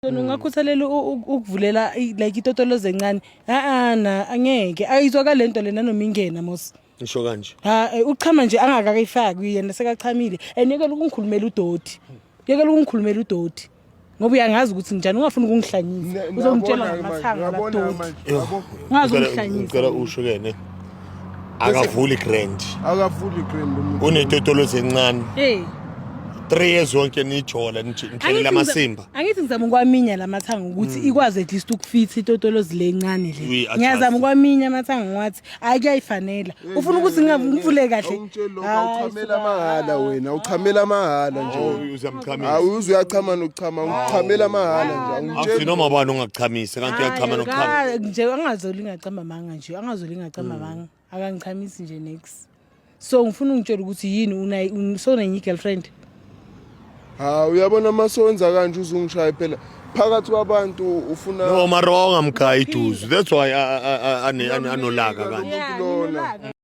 Wena ungakhuthalela ukuvulela like itotolozi encane. A-a na angeke. Ayizwakali lento lena noma ingena mos. Ngisho kanje. Ha uchama nje angakakayifaki yena sekachamile. And yekela ukungikhulumela udoti. Yekela ukungikhulumela udoti. Ngoba uyangazi ukuthi njani ungafuni ukungihlanyisa. Uzongitshela ngamathanga la doti. Ungazi ungihlanyisa. Ngicela usho ke ne. Akavuli grand. Akavuli grand umuntu. Unetotolozi encane. Hey. 3 years wonke nijola nihlelela amasimba. Angithi ngizama ukwaminya lamathanga ukuthi ikwazi at least ukufitha itotolozi lencane le. Uyi-adjust. Ngiyazama ukwaminya amathanga ngathi hayi kuyayifanela. Ufuna ukuthi ngivule kahle. Awungitsheli lokho, Hayi, awuchamela suka. amahhala wena, uchamela amahhala nje. Oh, uzamchamisa. Hawu uze uyachama nokuchama, uchamela amahhala nje. Awungitsheli. Awuthi noma bani ongachamisa kanti uyachama nokuchama. Hayi, nje angazoli ngacamba manga nje, angazoli ngacamba manga. Akangichamisi nje next. So ngifuna ungitshela ukuthi yini unayi so nenye girlfriend. Ha, uyabona masowenza kanje uzungishaya phela phakathi kwabantu ufuna No, mara wawungamkhayi iduzu. That's why anolaka kanje. Lona. nginolaka.